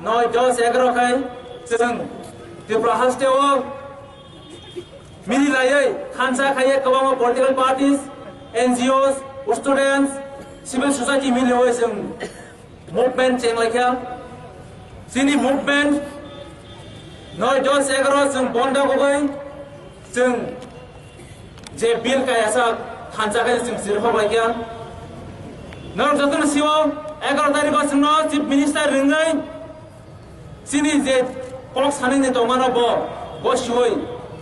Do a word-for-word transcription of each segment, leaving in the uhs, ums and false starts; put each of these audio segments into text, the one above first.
noi dos egaroh khai chwng Tripura hasteo mili laiwi thansa khaiwi kwbangma political parties, N G Os, students, civil society miliwi chwng movement chenglaikha. Chini movement noi dos egaroh chwng bondo gogoi chwng je bill kayasa thansa khai chwng sirhok laikha. Norok jotono sio egaroh tarikh o chwngno Chief Minister ringwi chini je kok sanini tongmano bo, bo siwi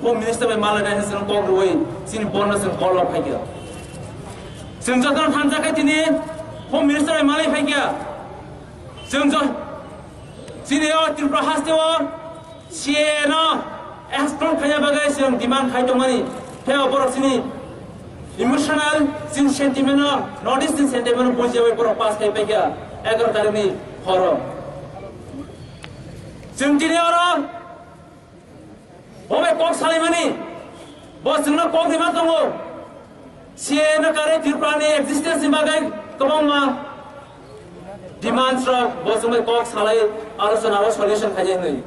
Home Minister bai malai nai chwng kok rwi chini bondo chwng call o phaikha. Chwng jotono thansa khai tini Home Minister bai malai phaikha. Chwng jo-, chini o Tripura hasteo C A A no explore khaina bagwi chwng demand khai tongmani. Tei o borok chini emotional, chini sentiment no, North East ni sentiment no bujiyawi borok pass khai paikha egaroh tarikh ni horo. Chwng tini oro bo bai kok salaimani, bo chwngno kok rima tongo. C A A no karwi Tripura ni existence ni bagwi kwbangma demands rok bo chwngno kok salai alochona o solution khaijak hinwi.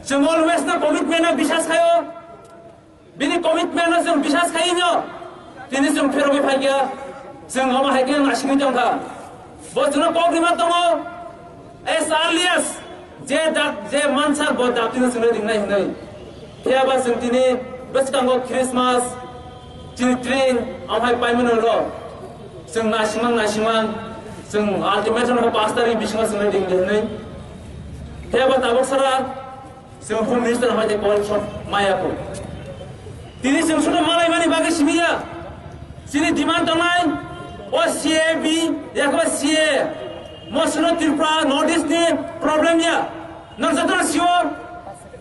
Chwng always no commitment no bisas khaio, bini commitment no chwng bisas khaino tini chwng pherogwi phaikha, chwng omo hai khe naisingwi tongkha. Bo chwngno kok rima tongo, as early as je dak, je mansa bo dakti no chwngno ringnai hinwi. Phiya ba chwng tini bwskango Christmas, chini train, amhai paimano lo. Chwng naisingmang, naisingmang, chwng ultimatum no paanch tarikh bisingo chwngno ringdi hinwi. Phiya ba tabuk sara chwng Home Minister hai de call shot maya ko. Tini chwng sudo malai mani bagwi simiya. Chini demand tongnai o C A B, yakba C A A. Mo sudo Tripura North East ni problem ya. Nang joto sio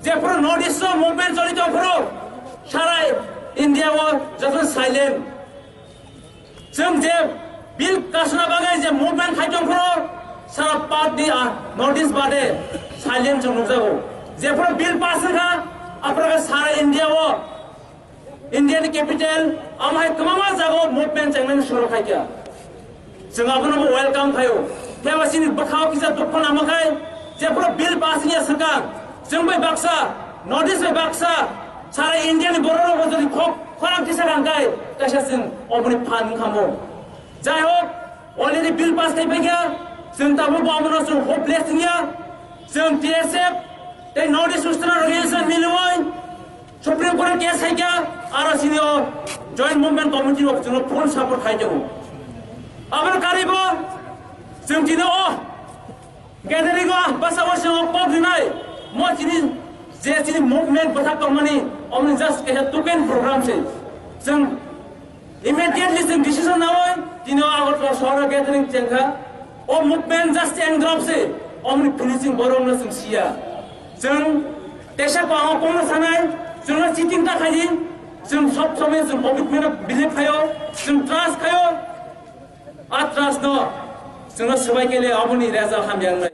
je pura North East o movement choli tong phuru sara India o joto silent. Chwng je bill kasna bagwi je movement khai tong phuru sara party, ah, North East bade silent chwng nukjago. Jephuru bill pass wngkha, aphuru sara India o, India ni capital, amhai kwbangma jaga o movement chengnani suru khaikha. Chwng abono bo welcome khaio. Phiya ba chini bwkhao kisa dukho namakhai, jephuru bill pass wngya swkang, chwng bai baksa, North East bai baksa, sara India ni borok rok bo jodi khok khorang kisa rang kai, kaisa chwng oboni phan wngkha mo. Jai hok, already bill pass khai paikha, chwng tabuk bo abono chwng hopeless wngya, chwng T S F tei North East Western Organization miliwi Supreme Court o case khai kha, aro chini o Joint Movement Committee rok chwngno full support khai tongo. Aboni karwi bo chwng tini o gathering o bwsa o chwng kok rinai, mo chini je chini movement bwthak tongmani, omoni just kaisa token program se. Chwng immediately chwng decision nawi tini o Agartala sohor o gathering chengkha. O movement just endrop se, omoni finishing borok no chwng siya. Chwng teisa kwbangma kokno sanai, chwngno cheating ta khaidi, chwng sob somoi chwng commitment o believe khaio, chwng trust khaio. A trust no chwngno swbai kele aboni result hamya wngnai.